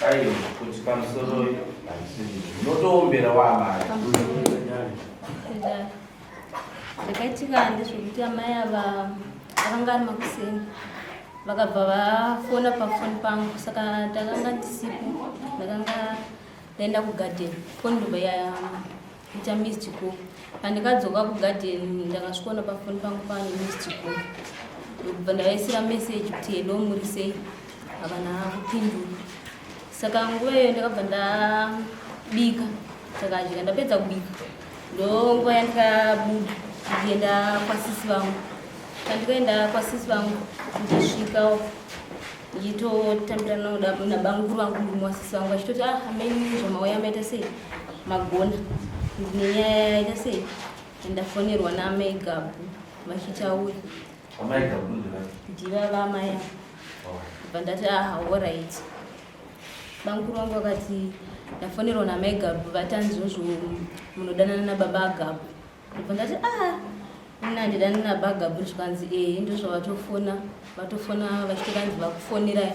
Aiwa, kuti pamusoro unotoombera waamai. Zvakaitika ndezvekuti amai ava akanga ari makuseni vakabva vafona pafoni pangu saka ndakanga ndisipo ndakanga ndaenda kugarden foni ndobva yaita missed call pandikadzoka kugarden ndakasvikoona pafoni pangu pane missed call ndokubva ndavaisira message kuti hello muri sei havana kupindura saka nguva iyoyo ndakabva ndabika takadya ndapedza kubika ndonguva yandikabuda ndichienda kwasisi vangu pandikaenda kwasisi vangu ndichisvika ndichitotambira nabamukuru vangu murume wasisi vangu vachitoti ah ameni zvamauya maita sei magona ndine nyaya yaita sei ndafonerwa naamai gabu vachitaura ndiva vamai bva ndati ah orit bamukuru vangu vakati ndafonerwa namai gabu vatanzozvo munodanana nababa gabu Ndobva ndati ah ini handidani nabagabri zvikanzi ee ndozvavatofona vatofona vachitokanzi vakufonerai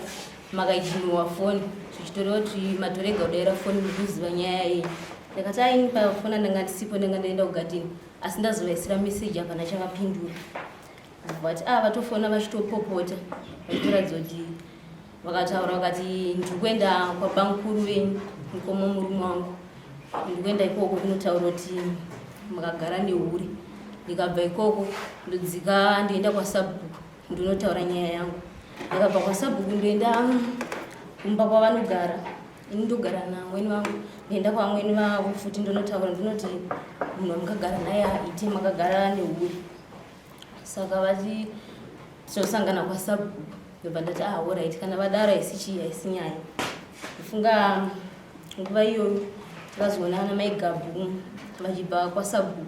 makaijiniwa foni zvichitoreva kuti matorega kudaira foni mukuziva nyaya yenyu ndakati aini pafona ndanga ndisipo ndanga ndaenda kugadheni asi ndazovaisira meseji hapana chavapindura vati ah vatofona vachitopopota vachitoratidza kuti vakataura vakati ndiri kuenda kwabamukuru venyu mukoma murume wangu ndiri kuenda ikoko kunotaura kuti makagara nehure ndikabva ikoko ndodzika ndoenda kwasabhuku ndinotaura nyaya yangu ndikabva kwasabhuku ndoenda kumba kwavanogara ini ndogara naamweni vangu ndoenda kwaamweni vavo futi ndonotaura ndinoti munhu wamukagara naye aite makagara nehure saka vati tichosangana kwasabhuku ndobva ndati ah orit kana vadaro haisi chii haisi nyaya ndofunga nguva iyoyo takazoona ana mai gabhu vachibva kwasabhuku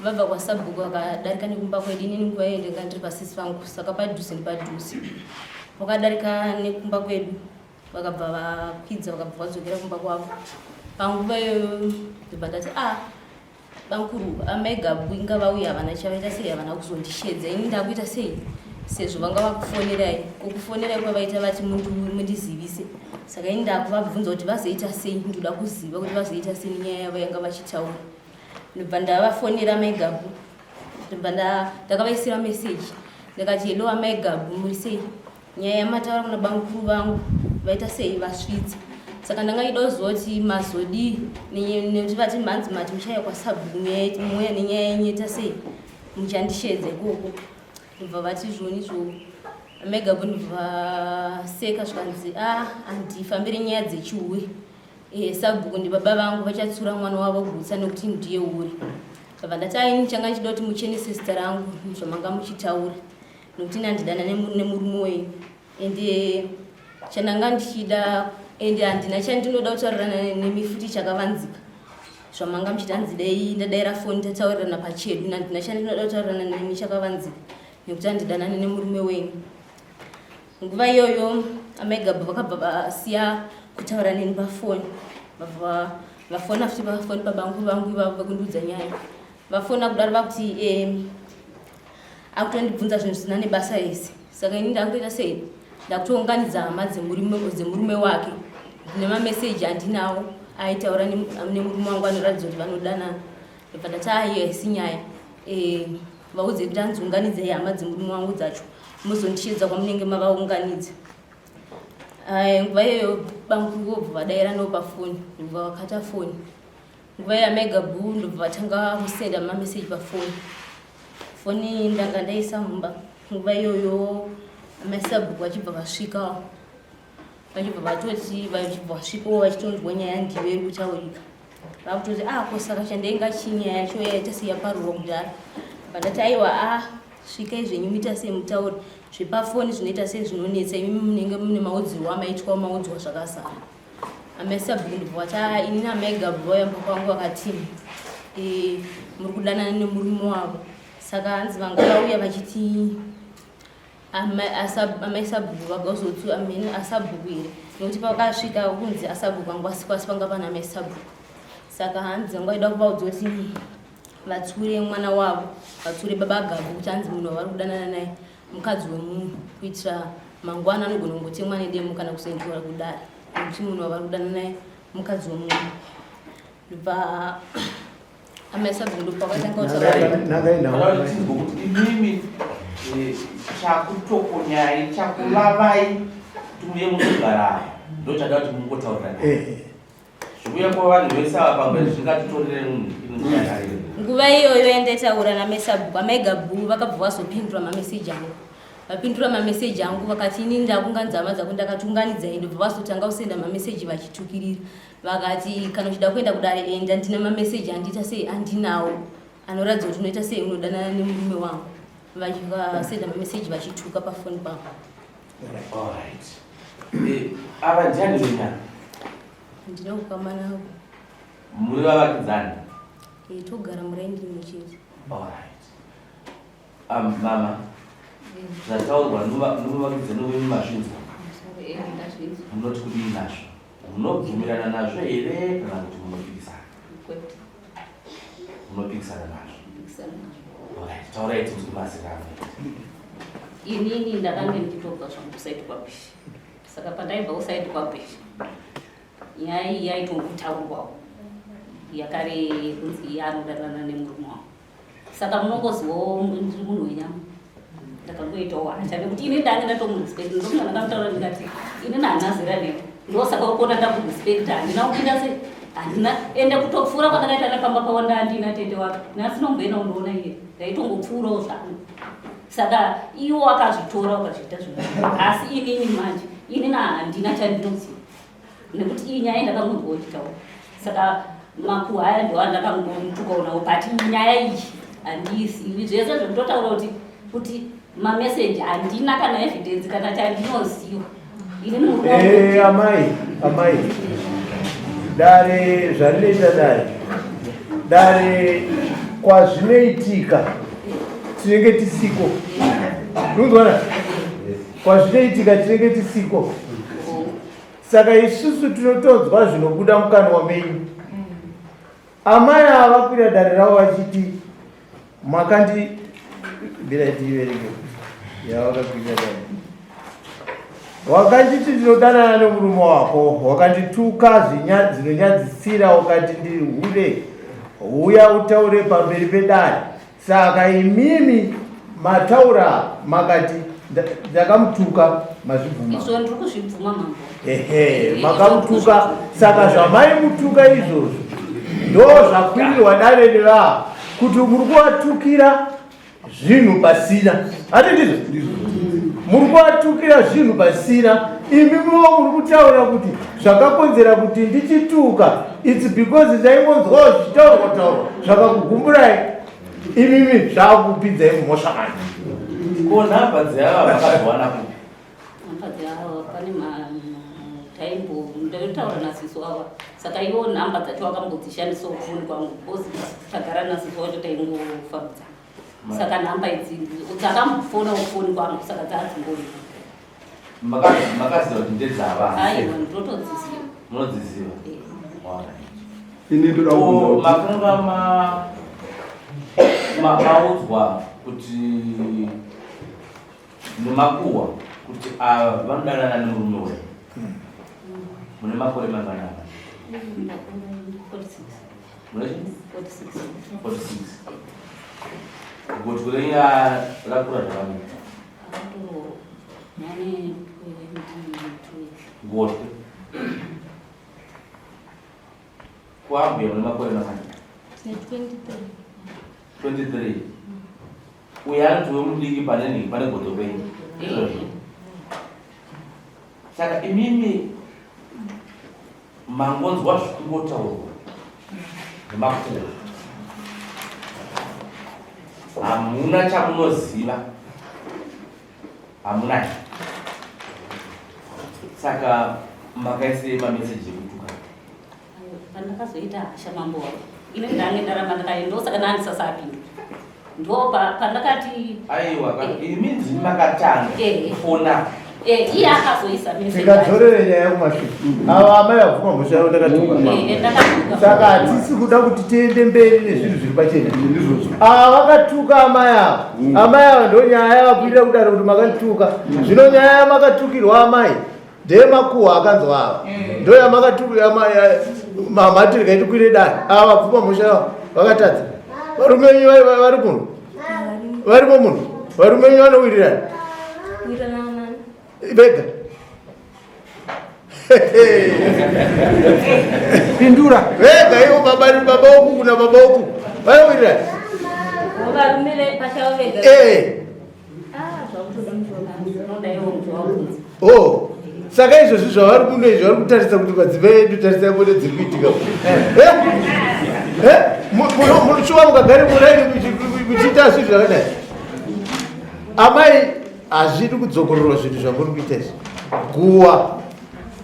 vabva kwasabhuku vakadarika nekumba kwedu inini nguva iyoyo ndanga ndiri pasisi vangu saka padhuze nepadhuze vakadarika nekumba kwedu vakabva vakwidza vakabva vadzokera kumba kwavo panguva iyoyo ndobva ndati ah Bamkuru, amai Gabu inga vauya havana chavaita sei havana kuzondishedza ini ndakuita sei sezvo vanga vakufonerai kukufonerai kwavaita vati mundizivise saka ini ndakuvabvunza kuti vazoita sei ndoda kuziva kuti vazoita sei nenyaya yavo yanga vachitaura ndobva ndavafonera amai Gabu ndobva ndakavaisira meseji ndikati hello amai Gabu muri sei nyaya yamataura kuna bamukuru vangu vaita sei vasvitsa saka ndanga ida kuziva kuti mazodii nekuti vati mhanzi mati muchauya kwasabhuku mouya nenyaya yenyu ita sei muchandishedza ikoko ndobva vati zvoni zvo megabo ndobva vaseka zvikanzi a ah, handifambire nyaya dzechihure e, sabhuku ndibaba vangu vachatsura mwana wavo gutsa nekuti ndiye uri ndabva ndati aini changa ndichida kuti muchenese zita rangu zvamanga muchitaura nokuti nandidana nemurume wenyu ende chandanga ndichida ende handina chandinoda kutaurirana nemi futi chakavanzika zvamanga muchiti hanzi dai ndadaira foni tataurirana pachedu nandina chandinoda kutaurirana nemi chakavanzika nekuti handidanane nemurume wenyu nguva iyoyo amai gabhu vakabva vasiya kutaura neni pafoni vabva vafona futi pafoni pabangu vangu ivavo vekundiudza nyaya vafona kudaro vakuti eh, akutondibvunza zvinhu zvisina nebasa rese saka ini ndakutoita sei ndakutounganidza hama dzemurume wake ndine mameseji andinawo aitaura nemurume wangu anoratidza kuti vanodanana ndobva ndati aiyo haisi nyaya eh, vaudze kuti anzi hama dzemurume wangu dzacho muzondishedza kwamunenge mavaunganidza nguva iyoyo bamukuru vobva vadaira nopafoni ndobva vakata foni nguva yamega bhuu ndobva vatanga kusenda mameseji pafoni foni ndanga ndaisa mumba nguva iyoyo masabhuku vachibva vasvika vachibva vatoti vachibva vasvikawo vachitonzwa nyaya ndiyo iri kutaurika vakutoti ah ko saka chandainga chinyaya yacho yaita seyaparurwa kudhara vandati aiwa a ah, svikai zvenyu muita sei mutauri zvepafoni zvinoita sei zvinonetsa imi munenge mune maudzirwo amaitwa maudzwa zvakazara Amai sabhuku ndobva vati ah, ini naamai Gabu vauya mumba kwangu vakati e, muri kudanana nemurume wavo saka hanzi vanga vauya vachiti amai sabhuku vagozotsu amene asabhuku here nekuti pakasvika kunzi asabhuku vangu vasikwa asi panga pana amai sabhuku saka hanzi vanga vaida kuvaudza kuti vatsure mwana wavo vatsure baba Gabu kuti hanzi munhu wavari kudanana naye mukadzi wemunhu kuitira mangwana anogona kungotemwa nedemo kana kuzoendiwa kudare. Nekuti munhu wavari kudanana naye mukadzi wemunhu. Ndobva amai sabhuku ndopakatanga kutaura. Nangai nhau. Kana kuti tinzwe kuti imimi chakutokonyai chakulavai kuti muye munogara ndochada kuti mungotaurirana. Zvikuya kwavanhu vese ava pamwe zvingatitorere munhu inoyakarira. Nguva iyoyo yandaitaura namai sabhuku, amai Gabu vakabva vazopindura mameseji angu. Vapindura mameseji angu vakati ini ndakunganidza hama dzako, ndakati unganidzai, ndobva vazotanga kusenda mameseji vachitukirira. Vakati kana uchida kuenda kudare enda, ndine mameseji andiita sei andinawo anoratidza kuti unoita sei unodanana nemurume wangu. Vachivasenda mameseji vachituka pafoni pangu. Alright. Ava ndiani wenya? Ndine ukama navo. Muri vavakidzani? Togara muraini rimwe chete. Alright. Mama, zvataurwa nomuvakidzani wenyu mazvinzwa? Ndazvinzwa. Munoti kudii nazvo? Munobvumirana nazvo here kana kuti munopikisana? Kwete. Munopikisana nazvo. Kupikisana nazvo. Alright, taurai tinzwe mazera angu. Inini ndakange ndichitobva zvangu kuside kwaBisha. Saka pandaibva kuside kwaBisha, nyaya iyi yaitongotaurwawo yakare kunzi iye anodanana nemurume wangu. Saka munongozivawo ndiri munhu wenyama. Ndakangoitawo hasha nekuti ini ndange ndatomurespect. Ndokuti ndakamutaura ndikati ini handina zera newe. Ndosaka ukuona ndakurespect, handina kupinda sei, handina ende kutopfuura kwandakaita nepamba pavo ndandina tete wake. Nhasi nomboenda kundoona iye, ndaitongopfuurawo zvangu. Saka iwo akazvitora ukazviita zvinhu, asi inini manje inini handina chandinoziva nekuti iyi nyaya ndakangonzwa uchitaura. Saka makuhwa aya ndo andakangomutukawo nawo, but nyaya iyi handiizivi. Zvese zvekutotaura kuti mameseji handina kana evidence kana chandinoziva. Ini murume wangu Amai, amai, dare zvarinoita dare, dare kwazvinoitika tinenge tisiko. Unonzwana? Kwazvinoitika tinenge tisiko. Saka isusu tinotonzwa zvinobuda mukanwa menyu. Amai ava vakwira dare ravo vachiti makandi bira tiiverenge yavakakwira dare. Wakanditi ndinodanana nemurume wako, wakandituka zvinonyadzisira, ukati ndiri hure, huya utaure pamberi pedare. Saka imimi mataura makati ndakamutuka, mazvibvuma. Izvo ndiri kuzvibvuma mambo. Ehe, makamutuka. Saka zvamaimutuka izvozvo ndo zvakwirirwa dare nevava kuti muri kuvatukira zvinhu pasina. Hati ndizvo? Muri kuvatukira zvinhu pasina. Imi muvo muri kutaura kuti zvakakonzera kuti ndichituka it's because ndaingonzwawo zvichitaurwa taurwa zvakakugumburai. Imimi zvakupinzai mumhosva manje. Ko nhamba dzeava vakazowana kupi? Nhamba dzeava pane taimbo ndaitaura nasiso ava, saka iwo nhamba dzacho vakambodzishandisawo kufoni kwangu because tagara nasiso wacho taingofambidzana. Saka nhamba idzi dzakambofonawo kufoni kwangu, saka dzaadzingoripo. Makaziva kuti ndedzava? Aiwa, ndinotodziziva. Munodziziva? Eh. Alright. Ini ndoda kubvunza kuti Makanga maudzwa kuti nemakuhwa kuti ava vanodanana nemurume wenyu. Mune makore mangani? 46. Mune chii? 46. 46. Gotwe renyu rakura zvakadini? Akatoroorwa. Nane 22 years. Gotwe. Kwambuya mune makore mangani? Tine 23. 23. Uyu anoti wemudiki pane nhingi pane goto penyu. Izvozvo. Saka imimi mangonzwa zvikungotaurwa nemakuhwa, hamuna chamunoziva, hamuna. Saka makaisei mameseji ekutuka? Pandakazoita hasha mambo wangu, ini ndange ndaramba ndakaenda, ndosaka ndandisasapinda. Ndo pandakati Aiwa, imi ndimi makatanga kufona. Iye akazoisa message. Tingadzorere nyaya kumashure. Ava amai vabvuma mhosva yavo, ndakatuka. Ndakatuka. Saka hatisi kuda kuti tiende mberi nezvinhu zviri pachena. Ava vakatuka amai ava. Amai ava ndo nyaya yavakuita kudaro kuti makandituka. Zvino nyaya yamakatukirwa amai, Ndeyemakuhwa akanzwa ava. Ndo yamakati regai tikwire dare. Ava vapfuma mhosva yavo vakatadza. Varume venyu vari kuno? Varimo muno? Varume venyu vanowirirana? Vega. Pindura. Vega ivo baba baba uku kuna baba uku. Vanowirirana? Varume pachavo vega. Eh. Ah, zvakutoda mushonga. Iwo muti wabvunza. Oh. Saka izvozvi zvavari kuno izvi vari kutarisa kuti madzimai edu tarisai mone dziri kuitika. Eh? Eh? Shuwa mukagare muraini muchiita zvinhu zvakadai. Amai hazvidi kudzokororwa zvinhu zvamuri kuita izvi. Guwa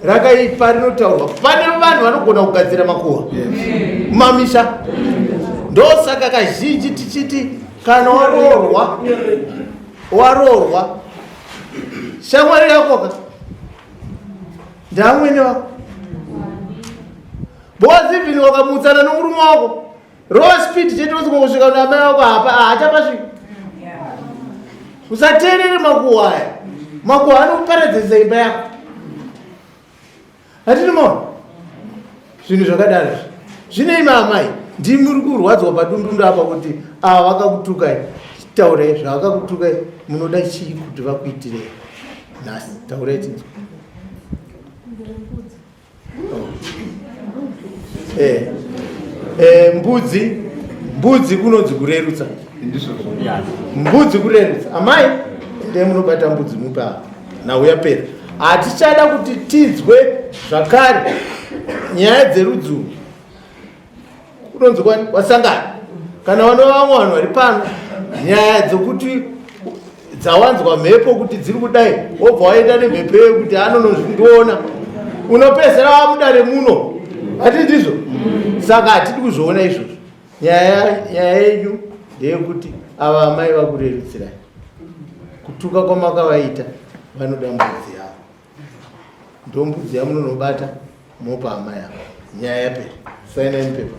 rakaipa rinotaurwa. Pane vanhu vanogona kugadzira makuwa mumamisha. Ndosaka kazhinji tichiti kana waroorwa waroorwa shamwari yako ka ndaamwene wako because even wakamutsana nomurume wako rova speed chete usiko kusvika kuna amai wako hapa haachapasvika. Usateerere makuhwa aya, makuhwa anoparadzisa imba yako. Hatini maona zvinhu zvakadaro izvi zvine imi amai ndimi muri kurwadzwa padundundu apa kuti ava vakakutukai, taurai zvavakakutukai, munoda chii kuti vakuitirei nhasi, taurai tinzwa. Eh, eh, mbudzi mbudzi kunonzi kurerutsa, mbudzi kurerutsa. Amai ndee munobata mbudzi mupe apa, nhau yapera. Hatichada kuti tinzwe zvakare nyaya dzerudzi urwu kunonzi wasangana kana vano vamwe vanhu vari pano, nyaya dzokuti dzawanzwa mhepo kuti dziri kudai, wobva waenda nemhepo yekuti anonozvindiona, unopedzera wamudare muno. Hati ndizvo, saka hatidi kuzviona izvozvo. Nyaya yenyu ndeyekuti ava amai vakurerutsirai kutuka kwamakavaita, vanoda mbudzi yavo, ndo mbudzi yamunonobata mopa amai ava, nyaya yapera. Sainai mupepa.